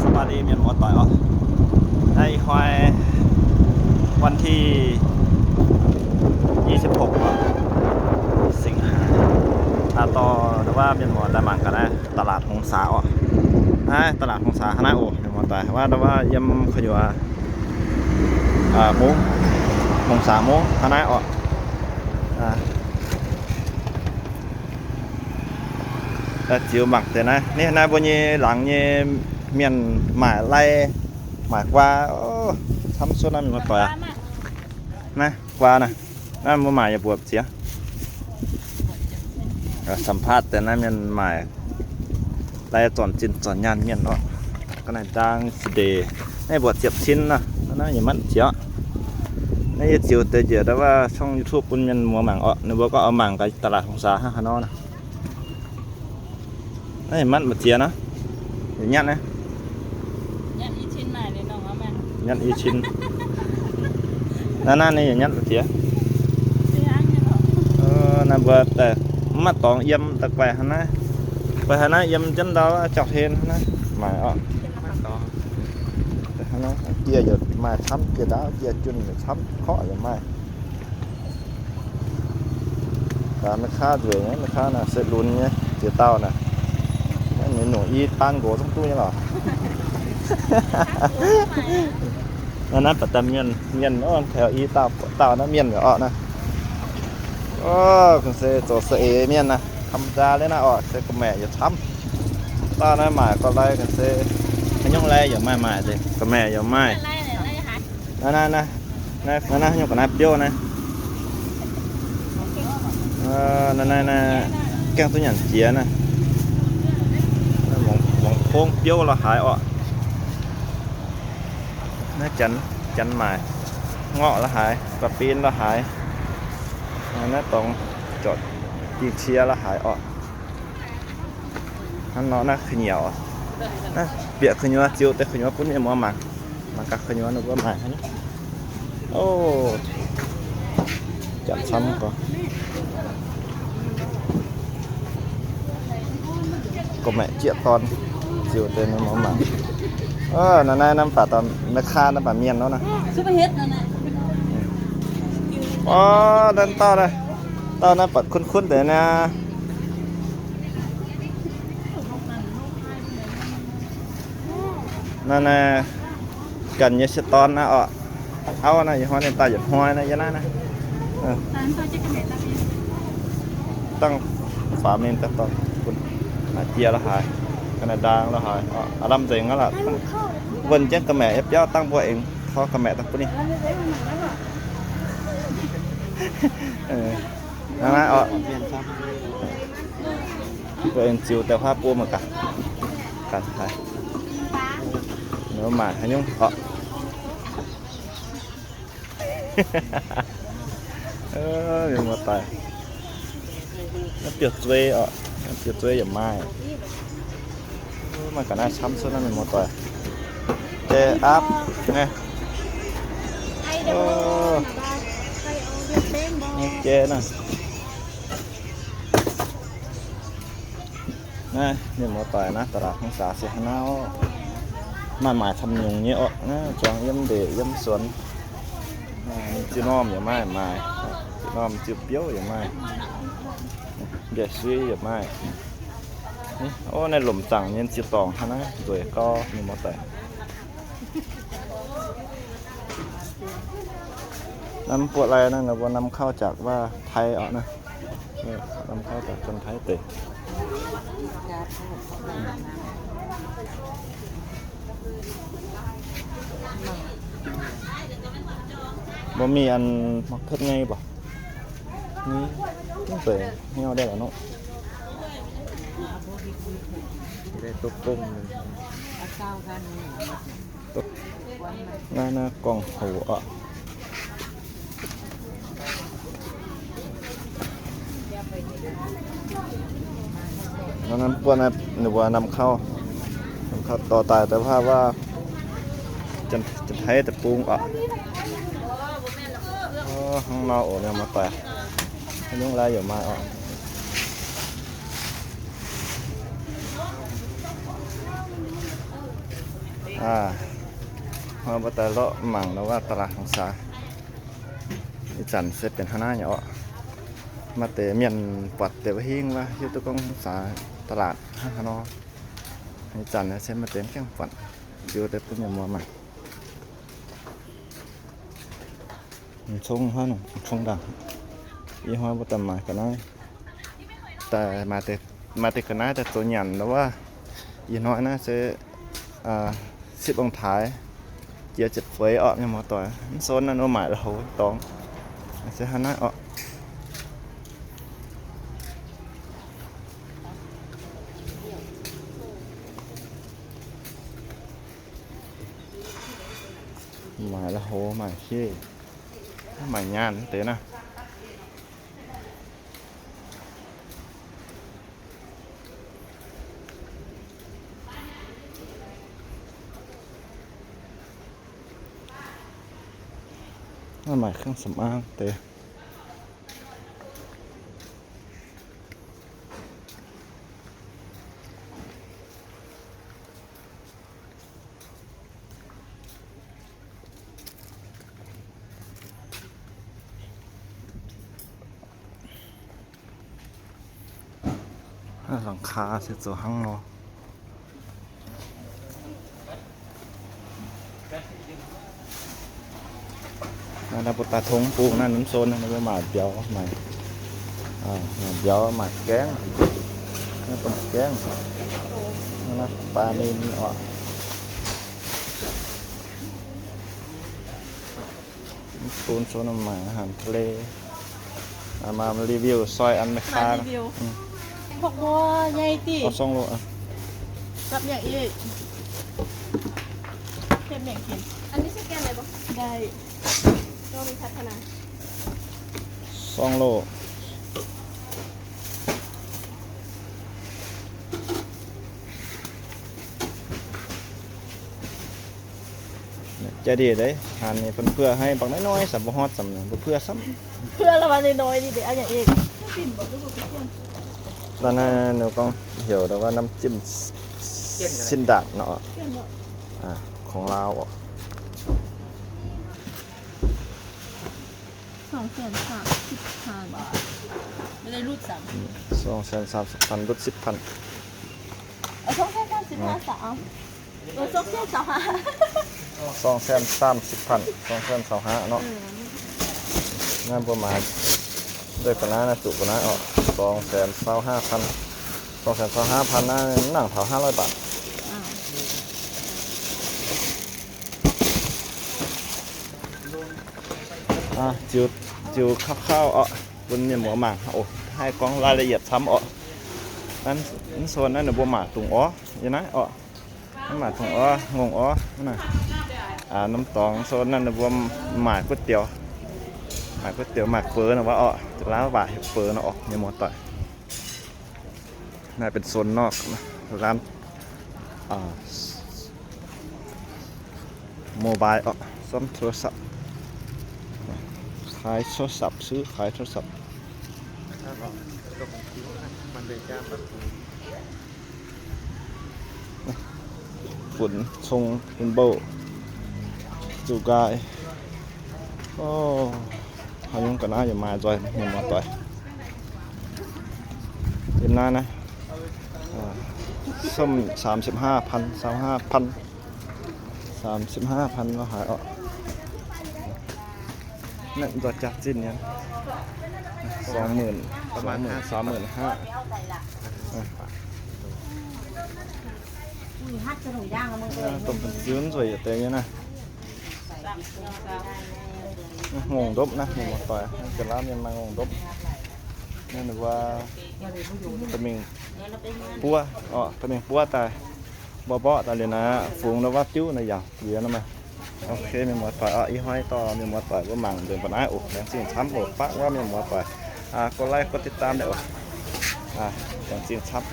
สบายดี mienh muoz-doic oc. Naaiv ih hnoi วันที่ยี่สิบหก oc, สิงหา aa, dorh ndau wuov mienh muoz-doic mangc gaax naaiv ตลาดหงสา oc. Naaiv ตลาดหงสา hnangv naaiv oc, mienh muoz-doic. Wuov ndau wuov yiem kuv nyuoz mungv, hungh saax mungv hnangv naaiv oc. Ziux mangc deix naaiv, naaiv mbuo nyei laangz nyei mienh maaic lai, maaic guaa, camv cuotv naaiv mienh muoz-doic aqv. Naaiv guaa naaiv, naaiv mbuo maaic yaac mbuoqc ziex. Samphaatv deix naaiv mienh maaic lai zornc zinh zornc nyaanh mienh oc. Ga'naaiv ndaang za'ndeic, naaiv mbuoqc ziepc cin nor, naaiv yaac matv ziex. Naaiv yie ziux deix njiec ndau wuov ช่อง YouTube bun mienh muoz mangc oc. Ninh mbuo gorngv oix mangc gaax ตลาดหงสา hnangv haaix nor naaiv. Naaiv matv mbuoqc ziex nor. Yaac nyatv naaiv. Nyatv i cin. Naaiv naaiv ninh yaac nyatv mbuoqc ziex. Naaiv mbuo daaih mv maaih dorngx yiem daaih guaih hnangv naaiv. Guaih hnangv naaiv yiem jienv ndau jauv-hlen hnangv naaiv maaic oc. Dieh yaac maaih camv, dieh ndaauv, dieh junh yaac camv, korqv yaac maaih. Daaih แม่ค้า nzueic nyei, แม่ค้า naaiv se lunx nyei ziex dauh naaiv. Naaiv ninh nyungc i baan nqox zungv duqv nyei lorqc. Naaiv, naaiv baac daaih mienh, mienh, o, taux i dauh, dauh naaiv mienh yaac orqc naaiv. O, gengh se zoux saeng-eix mienh naaiv, ธรรมดา liuz naaiv orqc, se gorqv-maeqc yaac camv. Dauh naaiv maaic gorqv lai gengh se haaix nyungc lai yaac maaih maaic deix, gorqv-maeqc yaac maaih. Naaiv, naaiv, naaiv, naaiv, naaiv nyungc ga'naaiv biouv naaiv. Naaiv, naaiv, naaiv gaengh duqv nyanc jiex naaiv. Muangx pongv biouv la'haaix orqc. Naaiv janx, janx maaic ngorqv la'haaix, ba'bin la'haaix. Naaiv dorngx jorc dingh cie la'haaix orqc. Hnangv nor naaiv kuh nyuoz oc. Naaiv bieqc kuh nyuoz, ziux deix kuh nyuoz bun mienh muoz mangc. Mangc gaax kuh nyuoz ninh mbuo maaic hnangv. O, janx camv gorx. Gorqv-maeqc jieqv dorn, ziux deix mienh muoz mangc. O, naaiv, naaiv, naaiv mv baac dorh แม่ค้า naaiv baac mienh nor naaiv. O, naaiv dauh naaiv, dauh naaiv baac kunv-kunv deix naaiv. Naaiv, naaiv ganh nyei se dorn naaiv orqc. Auv naaiv, ih hnoi ninh daaih yietc hnoi naaiv, yie naaiv naaiv. Dangh faaux mingh daaih dorh bun. Maaih jiex la'haaix, ga'naaiv ndaang la'haaix, aav lamh nzengc aqv lorqc. Wuonh jienv gorqv-maeqc yiem biauv dangh mbuo aengx tov gorqv-maeqc daaih bun ninh. Naaiv, naaiv orqc. Mbuo aengx ziux deix huaav buo mangc gaax. Ganh haiz. Ninh maaic haaix nyungc orqc. Mienh muoz-doic, naaiv biouv-zuei orqc, naaiv biouv-zuei yaac maaih. Maaih ga'naaiv camv cuotv naaiv mienh muoz-doic. Jai aapv naaiv. Jai naaiv. Naaiv mienh muoz-doic, naaiv ตลาดหงสา se hnangv naaiv oc. Maaih maaic camv nyungc nyei orqc. Naaiv zuangx yiem ndeic yiem suonx. Ziux normh yaac maaih maaic. Ziux normh ziux biouv yaac maaih. Mbiaec suiv yaac maaih. O, naaiv lomc zaangc nyei ziux dorngc hnangv naaiv nzueic gau mienh muoz-doic. Naaiv mv buatc lai naaiv, mbuo นำเข้าจากว่าไทย orqc naaiv. นำเข้าจากคนไทย deix. Mbuo mingh an mangc kuotv nyei baac. Ni, mv zeiz hnyouv daaih lorqc nor. Daaih duqv gong. Naaiv, naaiv gorngv hoc orqc. Naaiv, naaiv buatc naaiv ninh mbuo นำเข้า, นำเข้า dorh daaih da'faanh wuov Janx-Taiv deic-bung orqc. Hnangv nor oc, mienh muoz-doic. Haaix nyungc lai yaac maaih orqc. Aa, hnoi mbuo daaih lorqc mangc nor wuov ตลาดหงสา. Ih zanc se benx hnangv naaiv nyei orqc. Maaih deix mienh buatc deix wuov hingv wuov, hiuv duqv gorngv หงสา ตลาด hnangv haaix nor. Ih zanc se maaih deix mv gaengh buatc, ziux deix bun mienh muoz mangc. M'zong hnangv nor, m'zong ndaangc. Ih hnoi mbuo daaih maaiz ga'naaiv, daaih maaiz deix ga'naaiv daaih zoux nyanc nor wuov. Ih hnoi naaiv se สิบองศา, jiex ziepc feix orqc, mienh muoz-doic. Mv son naaiv nor maaic la'hoz dorngx. Se hnangv naaiv orqc. Maaic la'hoz, maaic hiev, maaic nyaanh deix naaiv. Naaiv maaic เครื่องสำอาง deix. Naaiv หลังคา se zoux hnangv nor. Naaiv mbuo daaih tong bung naaiv, mv son naaiv mbuo maaic mbiauz, maaic mbiauz, maaic gaengv, naaiv domh gaengv, naaiv ปลานิล orqc. Bun son maaic อาหารทะเล. Maaih review soi an meih kaa. Hopv mbuo nyei diqv. Sorng loh. Gapv mingh ih. Sorng loh. Jaa ndiev deix, haaix nyungc bun mbuo haih mbangc naaiv noi, samx mbuo hotv samx mbuo mbuo samx. Da'naaiv ninh gorngv heuc da'wuov น้ำจิ้ม sin ndaanc nor, ของลาว orqc. สองแสนสามสิบพัน สองแสนสามสิบพัน ลดสิบพัน. สองแสนสามสิบห้า สองแสนสามสิบพัน สองแสนสามสิบห้า เนาะ. นั่นประมาณ ด้วยกันนะ นะ จุกันนะ อ๋อ สองแสนสามสิบห้าพัน สองแสนสามสิบห้าพัน นะ หนังเถา ห้าร้อยบาท. อ่ะ จิ๋ว จิ๋วคร่าวๆ อ๋อ บนเนี่ยหมอหม่าง โอ้ ให้กล้องรายละเอียดซ้ำ อ๋อ นั้น นั้นโซนนั้นน่ะ บัวหมากตุง อ๋อ อยู่นะ อ๋อ บัวหมากตุง อ๋อ งง อ๋อ นั่นน่ะ อ่า น้ำตอง โซนนั้นน่ะ บัวหมากก๋วยเตี๋ยว หมากก๋วยเตี๋ยว หมากเฝอนะวะ อ๋อ จะล้านบาท เฝอนะ อ๋อ เนี่ยหมอต่อย น่าเป็นโซนนอกนะ ร้าน อ่า โมบาย อ๋อ ซ่อมโทรศัพท์ ขายโทรศัพท์ ซื้อขายโทรศัพท์ ฝนชงเป็นโบ้ จูกาย โอ้ haaix nyungc ga'naaiv yaac maaih nzoih, mienh muoz-doic. Yiem naaiv naaiv, ส้ม สามสิบห้าพัน สามสิบห้าพัน สามสิบห้าพัน ก็ขายออก นั่นตัวจักรจิ้นเนี่ย สองหมื่น ประมาณ สองหมื่น สามหมื่นห้า อ่ะ อ่ะ ตรงเป็นซื้อมันสวยอยู่เต็มเนี่ยนะ Ngongh ndopv naaiv, mienh muoz-doic, ga'naaiv mienh maaih ngongh ndopv. Naaiv ninh mbuo da'mingh buov, orqc, da'mingh buov daaih, mborqv mborqv daaih liuz naaiv, fungx naaiv wuov diuv naaiv yaac jiex nor maah. Ok, mienh muoz-doic, orqc, ih hnoi dorh mienh muoz-doic mbuo mangc nzengc mbuo naaiv oc. Laengz zingh camv oc, baqv wuov mienh muoz-doic, aa, กดไลค์ กดติดตาม daaih oc. Aa, laengz zingh camv.